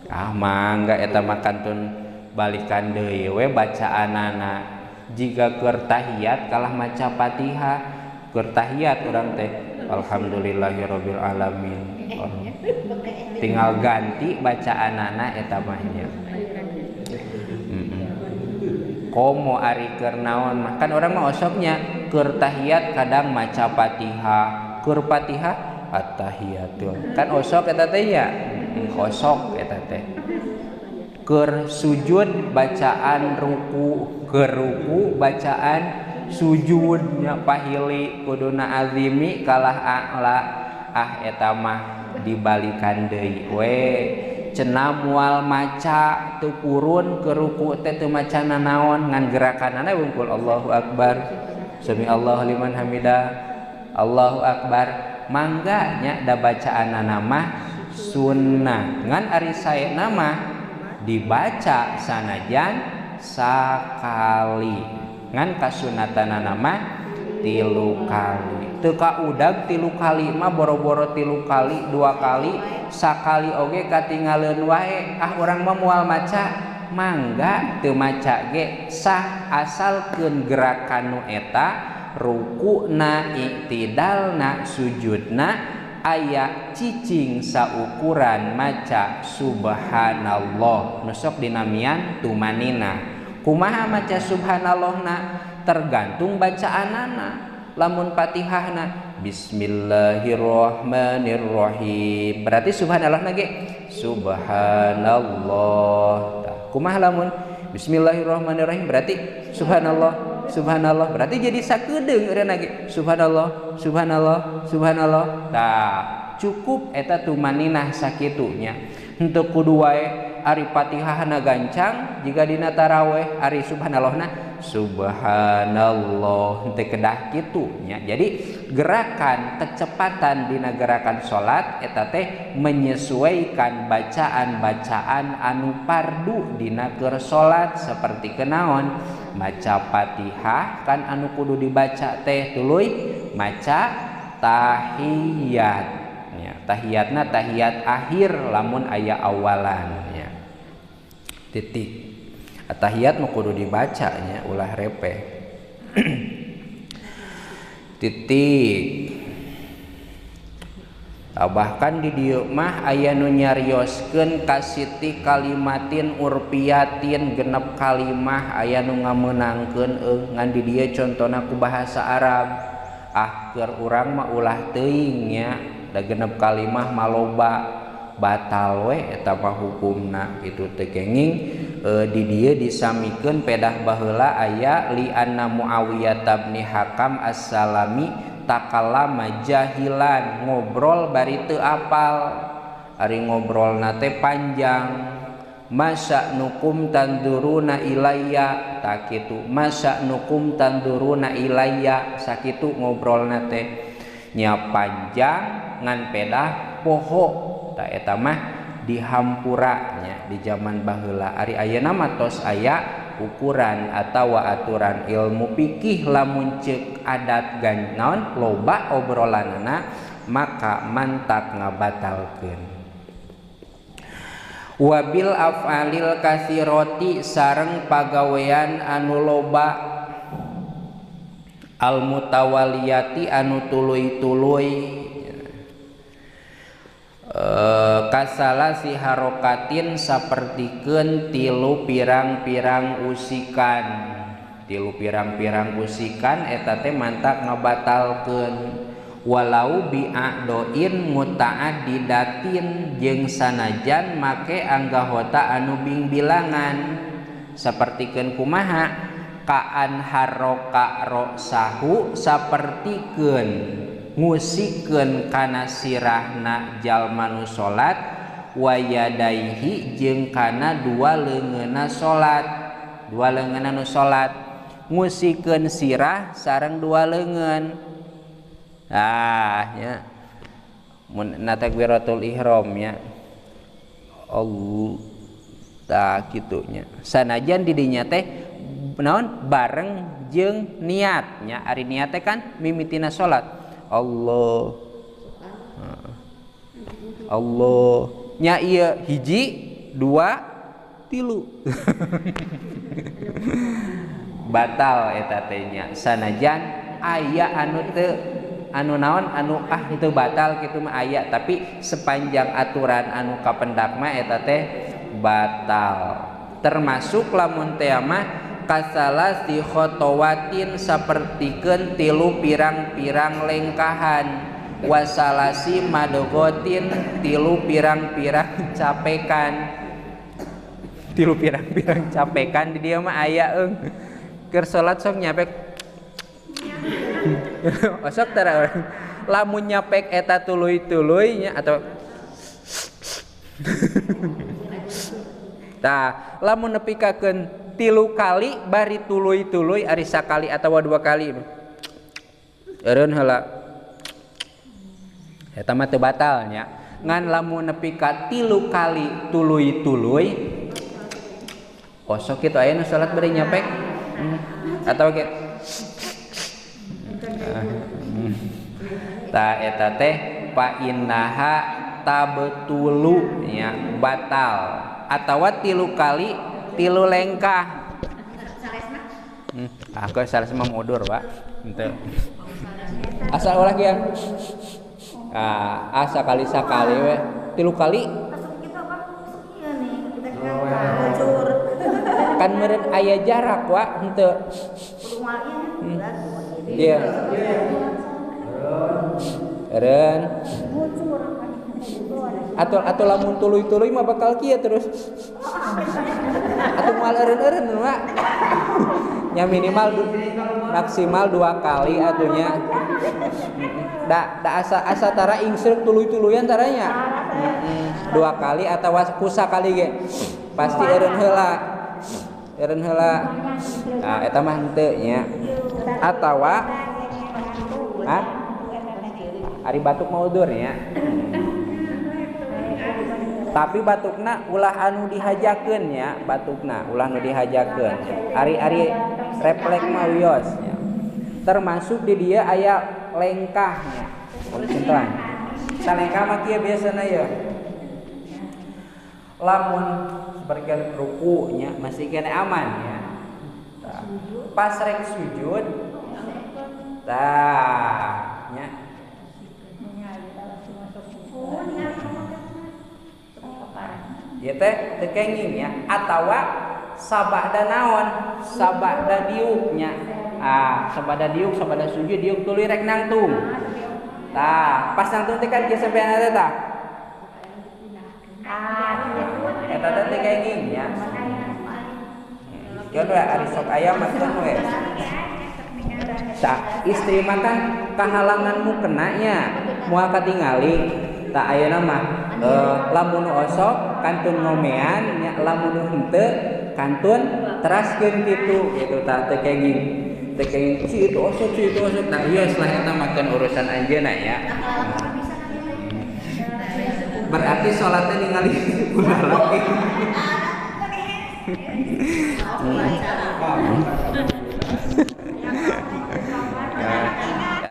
Ah mangga eta mah kantun balikan deui we bacaanana. Jika keur tahiyat kalah maca Fatihah, keur tahiyat urang teh alhamdulillahirabbil alamin. Tinggal ganti bacaanana eta mah nya. Komo ari keur naon mah kan urang mah osoknya keur tahiyat kadang maca Fatihah, keur Fatihah at-tahiyatul. Kan osok eta teh nya. Osok eta teh. Keur sujud bacaan ruku, keur ruku bacaan sujudnya pahili kuduna azimi kalah a'la. Ah eta mah dibalikan deui we. Cenah moal maca teu purun keur ruku teh teu maca nanaon ngan gerakanana wungkul Allahu akbar. Sami Allahu liman hamidah. Allahu akbar. Mangga nya da bacaanana mah sunnah. Ngan ari saena mah dibaca sanajan sakali. Ngan kasunatanana mah 3 kali. Teu kaudag 3 kali mah boro-boro 3 kali, 2 kali, sakali oge katingaleun wae. Ah urang mah moal maca, mangga teu maca ge sah asalkeun gerakan nu eta rukuna, iktidalna, sujudna aya cicing saukuran maca subhanallah. Nu sok dinamian tumanina. Kumaha maca subhanallahna tergantung bacaanana. Lamun Fatihahna bismillahirrahmanirrahim berarti subhanallahna ge subhanallah. Kumaha lamun bismillahirrahmanirrahim berarti subhanallah subhanallah berarti jadi sakedeung eureunna ge subhanallah subhanallah subhanallah. Tah cukup eta tumaninah sakitunya. Henteu kudu wae ari Fatihahna gancang jika dina taraweh ari subhanallahna subhanallah henteu kedah kitu nya. Jadi gerakan kecepatan dina gerakan salat eta teh menyesuaikan bacaan-bacaan anu fardu dina keur salat seperti kenaon maca Fatihah kan anu kudu dibaca teh tuluy maca tahiyat nya. Tahiyatna tahiyat akhir lamun aya awalan nya. Titik. Tahiyat mah kudu dibaca nya ulah repeh. Titik. Bahkan di dieu mah aya nu nyarioskeun kasiti kalimatin urpiatin genep kalimah aya nu ngameunangkeun ngan di dieu contona ku bahasa Arab. Ah keur urang mah ulah teuing nya da genep kalimah maloba batal we eta mah hukumna kitu teh kenging. Di dieu disamikeun pedah baheula aya li anna Muawiyah bin Hakam As-Salami takallama jahilan ngobrol bari teu apal ari ngobrolna teh panjang masa nukum tanduruna ilayya tak kitu masa nukum tanduruna ilayya sakitu ngobrolna teh nya panjang ngan pedah poho ta eta mah dihampuranya di zaman baheula. Ari ayeuna mah tos aya ukuran atawa aturan ilmu fikih lamun ceuk adat naon loba obrolanana maka mantak ngabatalkeun. Wabil af'alil katsirati sareng pagawean anu loba al mutawaliyati anu tuluy-tuluy kasala si harokatin sapertikeun tilu pirang-pirang usikan, tilu pirang-pirang usikan eta teh mantak ngabatalkeun walau bi'adoin muta'addidatin jeung sanajan make anggahota anu bingbilangan sapertikeun kumaha kaan haroka rosahu sapertikeun ngusikeun kana sirahna jalma nu salat wayadaihi jeung kana dua leungeunna salat, dua leungeunna nu salat ngusikeun sirah sareng dua leungeun. Ah nya mun na takbiratul ihram nya Allah tah kitu nya sanajan di dinya teh naon bareng jeung niat nya ari niat teh kan mimitina salat Allah Allah nya ieu hiji dua tilu batal eta teh nya sanajan aya anu teu anu naon anu ah teu batal kitu mah aya tapi sepanjang aturan anu kapendak mah eta teh batal termasuk lamun teh mah kasalasi khotowatin sapertikeun tilu pirang-pirang lengkahan wasalasi madogotin tilu pirang-pirang capekan tilu pirang-pirang capekan di dia mah aya eung keur salat sok nyapek osok tara urang lamun nyapek eta tuluy-tuluy nya atau tah lamun nepikakeun tilu kali bari tuluy-tuluy ari sakali atawa dua kali eureun heula eta mah teu batal nya ngan lamun nepi ka tilu kali tuluy-tuluy osok kitu aya nu salat bari nyapek atau ge ta eta teh fa innaha tabtulu nya batal atawa tilu kali tilu lengkah. Aku salah mah mundur, Pak. Henteu. Asal ulah kieu. Ah, asa kali sakali we. Tilu kali. Kan meureun aya jarak, Wak, henteu. Iya. Eureun. Atau lamun tuluy-tuluy mah bakal kieu terus. Atau moal eureun-eureun Wak. Nya minimal maksimal dua kali atunya. Da asa tara ingsreuk tuluy-tuluyan taranya. Dua kali atawa kusa kali ge. Pasti eureun heula. Eureun heula. Nah, eta mah henteu nya. Atawa ah? Ari batuk mah udur nya. Tapi batukna ulah anu dihajakeun nya, batukna ulah anu dihajakeun. Ari-ari refleks mah wios nya. Termasuk di dia aya lengkahnya. Contohan. Salengkah mah kieu biasana ye. Lamun sebagian rukunya masih kena aman ya. Tah. Pas rek sujud tah nya. Ieu teh teu kenging nya atawa sabada naon sabada diuk nya. Ah, sabada diuk sabada sujud diuk tuluy rek nangtung. Tah, pas nangtung teh kan kieu sampean teh tah. Eta teh teu kenging nya. Keun we ari sok aya mah keun we. Tah, istri mah kan kahalanganmu kena nya, moal katingali. Tah ayeuna mah lamun osok kantun ngomean nya, lamun henteu kantun teraskeun kitu gitu tah teu kenging si itu osok si itu osok. Nah ieu lah eta mah kan urusan anjeunna ya. Berarti salatnya ningali ulah lagi.